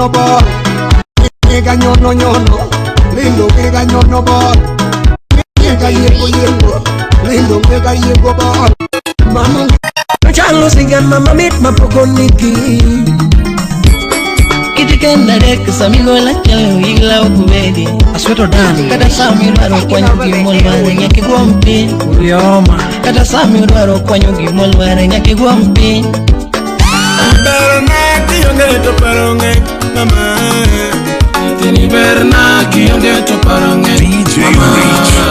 nyono bor. Giga nyono nyono, lindo giga nyono bor. Giga yiengo yiengo, lindo giga yiengo bor. Mama Chalo sigana mamit mapoko niki. Itikenda dek samigola chalo igla okubedi. Asweto dan. Kata sami dwaro kwanyo gimolware nyaka iguom piny. Urioma. Kata sami dwaro kwanyo gimolware nyaka iguom piny. Berna kionge to paro ng'eny mama. Nyathini berna kionge to paro ng'eny DJ Reach.